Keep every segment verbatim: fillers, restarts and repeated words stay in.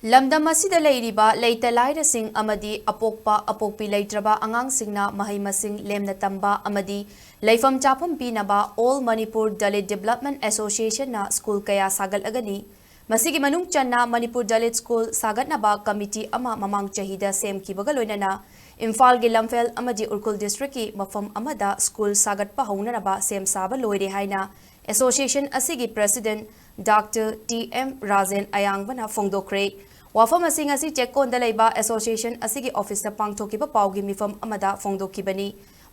ꯂꯝꯗꯝ ꯑꯁꯤꯗ ꯂꯩꯔꯤꯕ ꯂꯩꯇ ꯂꯥꯏꯔꯁꯤꯡ ꯑꯃꯗꯤ ꯑꯄꯣꯛꯄ ꯑꯄꯣꯛꯄꯤ ꯂꯩꯇ꯭ꯔꯕ ꯑꯉꯥꯡꯁꯤꯡꯅ ꯃꯍꯩ ꯃꯁꯤꯡ ꯂꯦꯝꯅ ꯇꯝꯕ ꯑꯃꯗꯤ ꯂꯩꯐꯝ ꯆꯥꯐꯝ ꯄꯤꯅꯕ All Manipur Dalit Development Association ꯅ ꯁ꯭ꯀꯨꯜ ꯀꯌꯥ ꯁꯥꯒꯠꯂꯒꯅꯤ꯫ ꯃꯁꯤꯒꯤ ꯃꯅꯨꯡ ꯆꯟꯅ ꯃꯅꯤꯄꯨꯔ ꯗꯂꯤꯠ ꯁ꯭ꯀꯨꯜ ꯁꯥꯒꯠꯅꯕ ꯀꯃꯤꯇꯤ ꯑꯃ ꯃꯃꯥꯡ ꯆꯍꯤꯗ ꯁꯦꯝꯈꯤꯕꯒ ꯂꯣꯏꯅꯅ ꯏꯝꯐꯥꯜꯒꯤ ꯂꯝꯐꯦꯜ ꯑꯃꯗꯤ ꯎꯈ꯭ꯔꯨꯜ ꯗꯤꯁꯇ꯭ꯔꯤꯛꯀꯤ ꯃꯐꯝ ꯑꯃꯗ ꯁ꯭ꯀꯨꯜ ꯁꯥꯒꯠꯄ ꯍꯧꯅꯅꯕ ꯁꯦꯝ ꯁꯥꯕ ꯂꯣꯏꯔꯦ ꯍꯥꯏꯅ ꯑꯦꯁꯣꯁꯤꯌꯦꯁꯟ ꯑꯁꯤꯒꯤ president doctor T M Rajen ꯑꯌꯥꯡꯕꯅ ꯐꯣꯡꯗꯣꯛꯈ꯭ꯔꯦ꯫ ꯋꯥꯐꯝ ꯑꯁꯤ ꯉꯁꯤ ꯆꯦꯛꯀꯣꯟꯗ ꯂꯩꯕ ꯑꯦꯁꯣꯁꯤꯌꯦꯁꯟ ꯑꯁꯤꯒꯤ ꯑꯣꯐꯤꯁꯇ ꯄꯥꯡꯊꯣꯛꯈꯤꯕ ꯄꯥꯎꯒꯤ ꯃꯤꯐꯝ ꯑꯃꯗ ꯐꯣꯡꯗꯣꯛꯈꯤꯕꯅꯤ꯫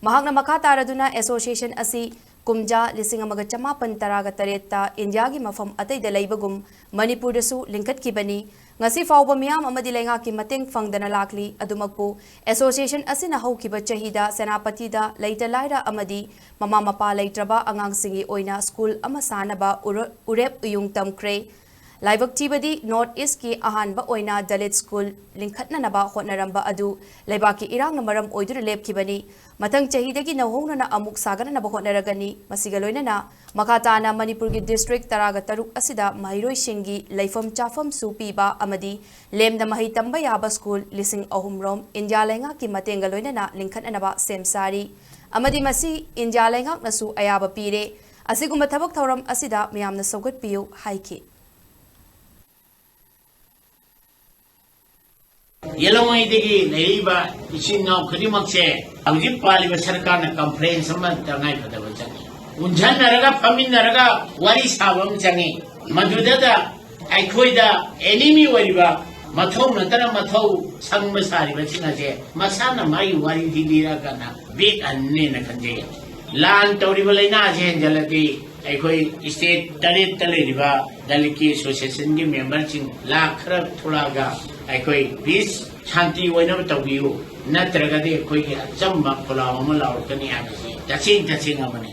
ꯃꯍꯥꯛꯅ ꯃꯈꯥ ꯇꯥꯔꯗꯨꯅ ꯑꯦꯁꯣꯁꯤꯌꯦꯁꯟ ꯑꯁꯤ ꯀꯨꯝꯖꯥ ꯂꯤꯁꯤꯡ ꯑꯃꯒ ꯆꯃꯥꯄꯟ ꯇꯔꯥꯒ ꯇꯔꯦꯠꯇ ꯏꯟꯗꯤꯌꯥꯒꯤ ꯃꯐꯝ ꯑꯇꯩꯗ ꯂꯩꯕꯒꯨꯝ ꯃꯅꯤꯄꯨꯔꯗꯁꯨ ꯂꯤꯡꯈꯠꯈꯤꯕꯅꯤ꯫ ꯉꯁꯤ ꯐꯥꯎꯕ ꯃꯤꯌꯥꯝ ꯑꯃꯗꯤ ꯂꯩꯉꯥꯛꯀꯤ ꯃꯇꯦꯡ ꯐꯪꯗꯅ ꯂꯥꯛꯂꯤ꯫ ꯑꯗꯨꯃꯛꯄꯨ ꯑꯦꯁꯣꯁꯤꯌꯦꯁꯟ ꯑꯁꯤꯅ ꯍꯧꯈꯤꯕ ꯆꯍꯤꯗ ꯁꯦꯅꯥꯄꯇꯤꯗ ꯂꯩꯇ ꯂꯥꯏꯔ ꯑꯃꯗꯤ ꯃꯃꯥ ꯃꯄꯥ ꯂꯩꯇ꯭ꯔꯕ ꯑꯉꯥꯡꯁꯤꯡꯒꯤ ꯑꯣꯏꯅ ꯁ꯭ꯀꯨꯜ ꯑꯃ ꯁꯥꯅꯕ ꯎꯔ-, ꯎꯔꯦꯞ ꯎꯌꯨꯡ ꯇꯝꯈ꯭ꯔꯦ꯫ ꯂꯥꯏꯕꯛ ꯊꯤꯕꯗꯤ ꯅꯣꯔꯠ ꯏꯁ꯭ꯠꯀꯤ ꯑꯍꯥꯟꯕ ꯑꯣꯏꯅ ꯗꯂꯤꯠ ꯁ꯭ꯀꯨꯜ ꯂꯤꯡꯈꯠꯅꯅꯕ ꯍꯣꯠꯅꯔꯝꯕ ꯑꯗꯨ ꯂꯩꯕꯥꯛꯀꯤ ꯏꯔꯥꯡꯅ ꯃꯔꯝ ꯑꯣꯏꯗꯨꯅ ꯂꯦꯞꯈꯤꯕꯅꯤ꯫ ꯃꯊꯪ ꯆꯍꯤꯗꯒꯤ ꯅꯧꯍꯧꯅꯅ ꯑꯃꯨꯛ ꯁꯥꯒꯠꯅꯅꯕ ꯍꯣꯠꯅꯔꯒꯅꯤ꯫ ꯃꯁꯤꯒ ꯂꯣꯏꯅꯅ ꯃꯈꯥ ꯇꯥꯅ ꯃꯅꯤꯄꯨꯔꯒꯤ ꯗꯤꯁꯇ꯭ꯔꯤꯛ ꯇꯔꯥꯒ ꯇꯔꯨꯛ ꯑꯁꯤꯗ ꯃꯍꯩꯔꯣꯏꯁꯤꯡꯒꯤ ꯂꯩꯐꯝ ꯆꯥꯐꯝꯁꯨ ꯄꯤꯕ ꯑꯃꯗꯤ ꯂꯦꯝꯅ ꯃꯍꯩ ꯇꯝꯕ ꯌꯥꯕ ꯁ꯭ꯀꯨꯜ ꯂꯤꯁꯤꯡ ꯑꯍꯨꯝ ꯔꯣꯝ ꯏꯟꯗꯤꯌꯥ ꯂꯩꯉꯥꯛꯀꯤ ꯃꯇꯦꯡꯒ ꯂꯣꯏꯅꯅ ꯂꯤꯡꯈꯠꯅꯅꯕ ꯁꯦꯝ ꯁꯥꯔꯤ ꯑꯃꯗꯤ ꯃꯁꯤ ꯏꯟꯗꯤꯌꯥ ꯂꯩꯉꯥꯛꯅꯁꯨ ꯑꯌꯥꯕ ꯄꯤꯔꯦ꯫ ꯑꯁꯤꯒꯨꯝꯕ ꯊꯕꯛ ꯊꯧꯔꯝ ꯑꯁꯤꯗ ꯃꯤꯌꯥꯝꯅ ꯁꯧꯒꯠꯄꯤꯌꯨ ꯍꯥꯏꯈꯤ꯫ ꯌꯦꯜꯂꯝꯉꯩꯗꯒꯤ ꯂꯩꯔꯛꯏꯕ ꯏꯆꯤꯟ ꯏꯅꯥꯎ ꯈꯨꯗꯤꯡꯃꯛꯁꯦ ꯍꯧꯖꯤꯛ ꯄꯥꯜꯂꯤꯕ ꯁꯔꯀꯥꯔꯅ ꯀꯟꯐꯔꯦꯟꯁ ꯑꯃ ꯇꯉꯥꯏ ꯐꯗꯕ ꯆꯪꯉꯤ꯫ ꯄꯨꯟꯁꯤꯟꯅꯔꯒ, ꯐꯝꯃꯤꯟꯅꯔꯒ ꯋꯥꯔꯤ ꯁꯥꯕ ꯑꯃ ꯆꯪꯉꯤ꯫ ꯃꯗꯨꯗꯗ ꯑꯩꯈꯣꯏꯗ ꯑꯦꯅꯤꯃꯤ ꯑꯣꯏꯔꯤꯕ, ꯃꯊꯧ ꯅꯠꯇꯅ ꯃꯊꯧ ꯁꯪꯕ ꯁꯥꯔꯤꯕꯁꯤꯡ ꯑꯁꯦ ꯃꯁꯥꯅ ꯃꯥꯒꯤ ꯋꯥꯔꯤꯗꯤ ꯂꯤꯔꯛꯑꯀꯥꯟꯗ ꯕꯦꯛ ꯍꯟꯅꯦꯅ ꯈꯟꯖꯩ꯫ ꯂꯥꯟ ꯇꯧꯔꯤꯕ ꯂꯥꯏꯅꯥ ꯑꯁꯤ ꯍꯦꯟꯖꯜꯂꯗꯤ ꯑꯩꯈꯣꯏ ꯁ꯭ꯇꯦꯠ ꯇꯔꯦꯠꯇ ꯂꯩꯔꯤꯕ ꯗꯂꯤꯠꯀꯤ ꯑꯦꯁꯣꯁꯤꯌꯦꯁꯟꯒꯤ ꯃꯦꯝꯕꯔꯁꯤꯡ ꯂꯥꯈ ꯈꯔ ꯊꯣꯛꯂꯛꯑꯒ ꯑꯩꯈꯣꯏ ꯄꯤꯁ, ꯁꯥꯟꯇꯤ ꯑꯣꯏꯅꯕ ꯇꯧꯕꯤꯌꯨ, ꯅꯠꯇ꯭ꯔꯒꯗꯤ ꯑꯩꯈꯣꯏꯒꯤ ꯑꯆꯝꯕ ꯈꯣꯜꯂꯥꯎ ꯑꯃ ꯂꯥꯎꯔꯛꯀꯅꯤ ꯍꯥꯏꯕꯁꯤ ꯇꯁꯦꯡ ꯇꯁꯦꯡ ꯑꯃꯅꯤ꯫